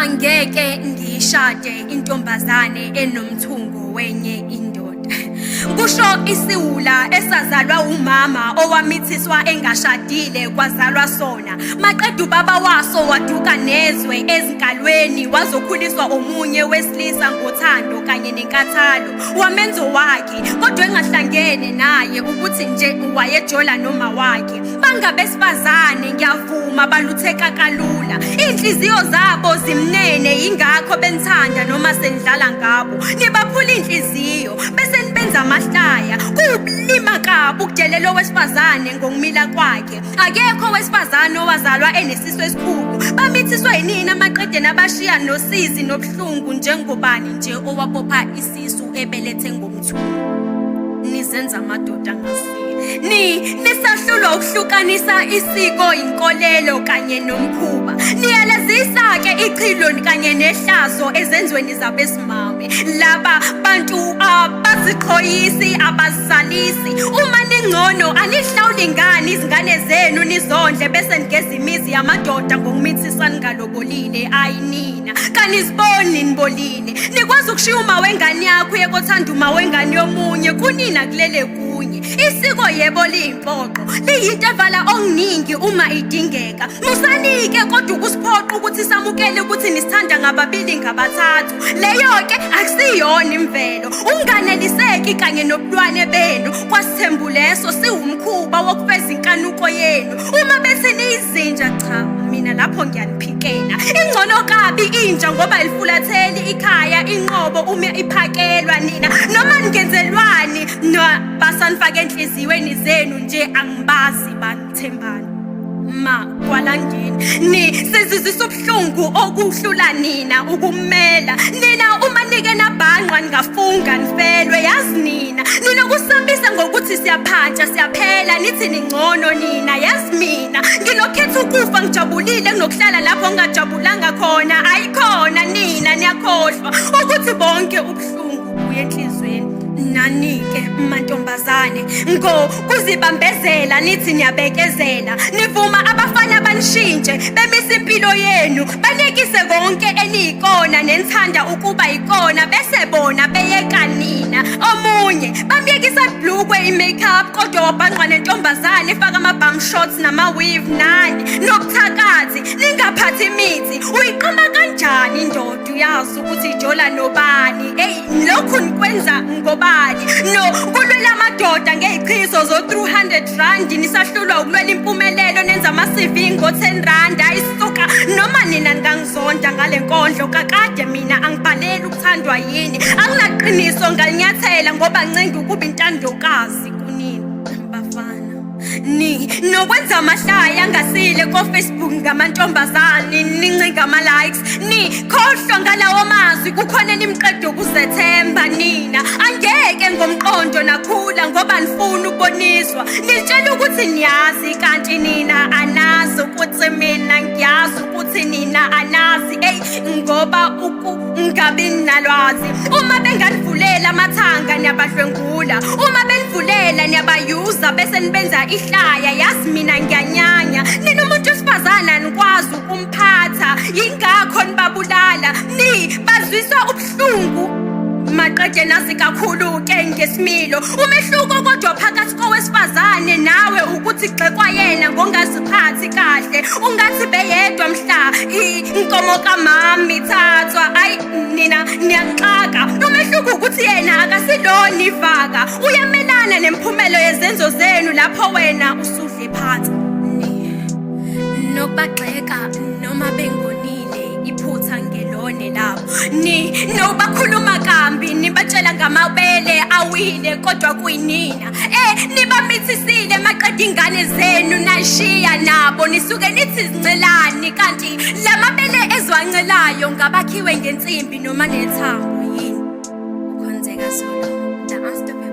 Angeke ngiyishade intombazane enomthungo wenye indoda. Kusho isiwula esazalwa umama owamithiswa engashadile kwazalwa sona. Maqeda ubaba waso waduka nezwe ezinkalweni wazokhuliswa omunye wesilisa ngothando kanye nenkathalo. Wamenzo wakhe kodwa engahlangene naye ukuthi nje wayejola noma wakhe. Bangabesifazane ngiyavuma balutheka kalula. Inhliziyo zabo zimnene yingakho benithanda noma senidlala ngabo. Nibaphula inhliziyo bese nibenza amahlaya. Kuwubulima kabi ukudelela owesifazane ngokumila kwakhe. Akekho owesifazane owazalwa enesisu esikhulu. Bamithiswa yinina amaqede nabashiya nosizi nobuhlungu njengobani nje owabopha isisu ebelethe ngomthungo. Nizenza amadoda angasile. Ni nisahlulwa ukuhlukanisa isiko, inkolelo kanye nomkhuba. Niyalazisa ke ichilo kanye nehlazo ezenzweni zabesimame. Laba bantu abaziqhoyisi abazalisi. Uma ningcono anihlawuli ngani izingane zenu nizondle bese nigeza imizi yamadoda ngokumithisa ningalobolile ayinina. Kaniziboni nibolile. Nikwazi ukushiya uma wengane yakho uye kothanda uma wengane yomunye kunina kulele kunye. Isiko yebo liyimpoqo, liyinto evala okuningi uma idingeka. Musanike kodwa ukusiphoqa ukuthi samukele ukuthi nisithanda ngababili ngabathathu. Leyo-ke akusiyona imvelo. Unganeliseki kanye nobulwane benu kwasithembu leso siwumkhuba wokufeza inkanuko yenu. Uma bethi niyizinja cha mina lapho ngiyaniphikela. Ingcono kabi inja ngoba ilifulatheli ikhaya inqobo uma iphakelwa nina noma ningenzelwani no basanifake enhliziyweni zenu nje angibazi banithembani ma kwalandini ni sizizisa ubuhlungu okuhlula nina ukumela nina uma nike nabhanqwa ningafunga nifelwe yazi nina ninokusabisa ngokuthi siyaphantsha siyaphela nithi ningcono nina yazi mina nginokhetha ukufa ngijabulile kunokuhlala lapho ngingajabulanga khona ayikhona nina niyakhohlwa ukuthi bonke ubuhlungu buye enhliziyweni nani-ke mantombazane ngokuzibambezela nithi niyabekezela nivuma abafana banishintshe bemise impilo yenu banekise konke eniyikona nenithanda ukuba yikona bese bona beyeka nina omunye bamyekisa ibhlukwe i-makeup kodwa wabhanqwa nentombazane efaka ama-bum shots nama-weave nani nobuthakathi ningaphathi imithi uyiqoma kanjani indoda uyazi ukuthi ijola nobani eyi lokhu nikwenza ngobani no kulwela amadoda ngey'chizo zo-300 rand nisahlulwa ukulwela impumelelo nenza ama-cv ngo-10 rand ayisuka noma nina ningangizonda ngale nkondlo kakade mina angibhaleli ukuthandwa yini anginaqiniso ngalinyathela ngoba ncenga ukuba intandokazi kunini bafana ni nokwenza amahlaya angasile ko-Facebook ngamantombazane nincinga ama-likes ni khohlwa ngalawo mazwi kukhona enimqeda ukuzethemba nina angeke ngomqondo nakhula ngoba nifuna ukuboniswa nitshela ukuthi niyazi kanti nina anazi ukuthi mina ngiyazi ukuthi nina anazi eyi ngoba ukungabi nalwazi uma benganivulela amathanga niyabadlwengula uma benivulela niyabayuza bese nibenza ihlaya yazi mina ngiyanyanya nina umuntu wesifazane anikwazi ukumphatha yingakho nibabulala ni bazwisa ubuhlungu maqede nazi kakhulu-ke ngesimilo umehluko kodwa phakathi kowesifazane nawe ukuthi gxekwa yena ngongaziphathi kahle ungathi beyedwa mhla inkomo kamama ithathwa ayi nina niyangixaka umehluko ukuthi yena akasilona ivaka uyamelana nemphumelo yezenzo zenu lapho wena usudle phansi nokubagxeka noma bengonile iphutha ngelone labo ni nobakhuluma kambi nibatshela ngamabele awile kodwa kuyinina eh nibamithisile maqeda ingane zenu nashiya nabo nisuke nithi zincelani kanti lamabele ezwancelayo ngabakhiwe ngensimbi noma nethambo yini ukhonzeka Zulu the unstoppable.